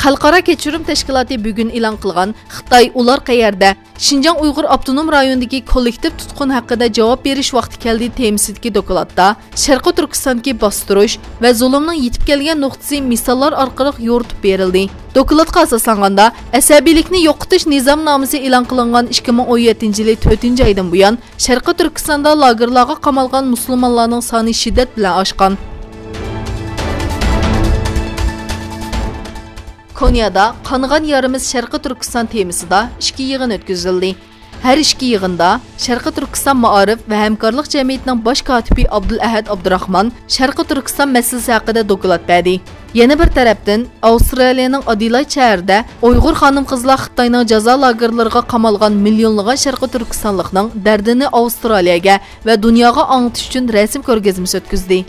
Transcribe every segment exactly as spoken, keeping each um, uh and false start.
خەلقئارا كەچۈرۈم تەشكىلاتى بۈگۈن ئېلان قىلغان خىتاي ئۇلار قەيەردە؟ شىنجاڭ ئۇيغۇر ئاپتونوم رايونىدىكى كوللېكتىپ تۇتقۇن ھەققىدە جاۋاب بېرىش ۋاقتى كەلدى تېمىسىدىكى دوكلاتتا، شەرقىي تۈركىستاندىكى باستۇرۇش ۋە زۇلۇمنىڭ يېتىپ كەلگەن نۇقتىسى مىساللار ئارقىلىق يورۇتۇپ بېرىلدى. دوكلاتقا ئاساسلانغاندا، ئەسەبىيلىكنى يوقىتىش نىزامنامىسى ئېلان قىلىنغان ئىككى مىڭ ئون يەتتىنچى يىلى تۆتىنچى ئايدىن بۇيان، شەرقىي تۈركىستاندا لاگېرلارغا قامالغان مۇسۇلمانلارنىڭ سانى شىددەت بىلەن ئاشقان. كونيادا قانىغان يارىمىز شەرقىي تۈركىستان تېمىسىدا ئىككى يىغىن ئۆتكۈزۈلدى. ھەر ئىككى يىغىندا شەرقىي تۈركىستان مائارىپ ۋە ھەمكارلىق جەمئىيىتىنىڭ باش كاتىپى ئابدۇلئەھەد ئابدۇراخمان شەرقىي تۈركىستان مەسىلىسى ھەققىدە دوكلات بەردى. يەنە بىر تەرەپتىن، ئاۋسترالىيەنىڭ ئادېلايد شەھىرىدە ئۇيغۇر خانىم-قىزلار خىتاينىڭ جازا لاگېرلىرىغا قامالغان مىليونلىغان شەرقىي تۈركىستانلىقنىڭ دەردىنى ئاۋسترالىيەگە ۋە دۇنياغا ئاڭلىتىش ئۈچۈن رەسىم كۆرگەزمىسى ئۆتكۈزدى.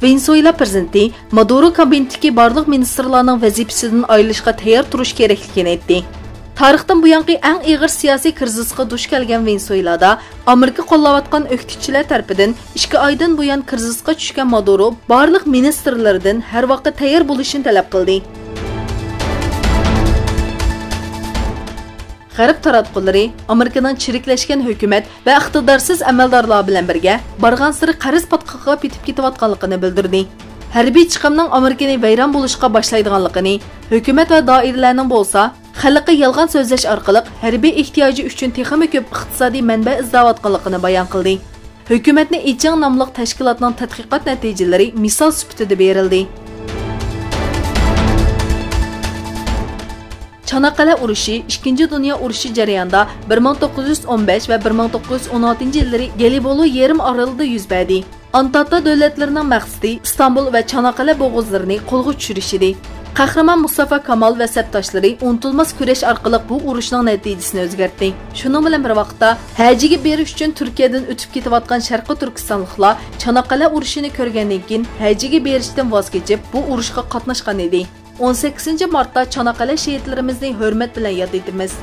ۋېنېسۇېلا پىرېزىدېنتى مادۇرو كابىنېتتىكى بارلىق مىنىستىرلارنىڭ ۋەزىپىسىدىن ئايرىلىشقا تەييار تۇرۇش كېرەكلىكىنى ئېيتتى. تارىختىن بۇيانقى ئەڭ ئېغىر سىياسىي كىرىزىسقا دۇچ كەلگەن ۋېنېسۇېلادا ئامېرىكا قوللاۋاتقان ئۆكتىچىلەر تەرىپىدىن ئىككى ئايدىن بۇيان كىرىزىسقا چۈشكەن مادۇرو بارلىق مىنىستىرلىرىدىن ھەر ۋاقىت تەييار بولۇشىنى تەلەپ قىلدى. غەرب تاراتقۇلىرى ئامېرىكىنىڭ چىرىكلەشكەن ھۆكۈمەت ۋە ئىقتىدارسىز ئەمەلدارلار بىلەن بىرگە بارغانسېرى قەرز پاتقىقىغا پېتىپ كېتىۋاتقانلىقىنى بىلدۈردى. ھەربىي چىقىمنىڭ ئامېرىكىنى ۋەيران بولۇشقا باشلايدىغانلىقىنى، ھۆكۈمەت ۋە دائىرىلەرنىڭ بولسا خەلققە يالغان سۆزلەش ئارقىلىق ھەربىي ئېھتىياجى ئۈچۈن تېخىمۇ كۆپ ئىقتىسادىي مەنبە ئىزدەۋاتقانلىقىنى بايان قىلدى. ھۆكۈمەتنى ئېچىڭ ناملىق تەشكىلاتنىڭ تەتقىقات نەتىجىلىرى مىسال سۈپىتىدە بېرىلدى. چاناققەلە ئۇرۇشى ئىككىنچى دۇنيا ئۇرۇشى جەريانىدا بىر مىڭ توققۇز يۈز ئون بەش ۋە بىر مىڭ توققۇز يۈز ئون ئالتىنچى يىللىرى گېلىبولو يېرىم ئارىلىدا يۈز بەردى. ئانتانتا دۆلەتلىرىنىڭ مەقسىتى ئىستانبۇل ۋە چاناققەلە بوغۇزلىرىنى قولغا چۈشۈرۈش ئىدى. قەھرىمان مۇستافا كامال ۋە سەپداشلىرى ئۇنتۇلماس كۈرەش ئارقىلىق بۇ ئۇرۇشنىڭ نەتىجىسىنى ئۆزگەرتتى. شۇنىڭ بىلەن بىر ۋاقىتتا، ھەجىگە بېرىش ئۈچۈن تۈركىيەدىن ئۆتۈپ كېتىۋاتقان شەرقىي تۈركىستانلىقلار چاناققەلە ئۇرۇشىنى كۆرگەندىن كېيىن، ھەجىگە بېرىشتىن ۋاز كېچىپ، بۇ ئۇرۇشقا قاتناشقان ئىدى. ئون سەككىزىنچى مارتتا چاناققەلە شېھىتلىرىمىزنى ھۆرمەت بىلەن ياد ئېتىمىز.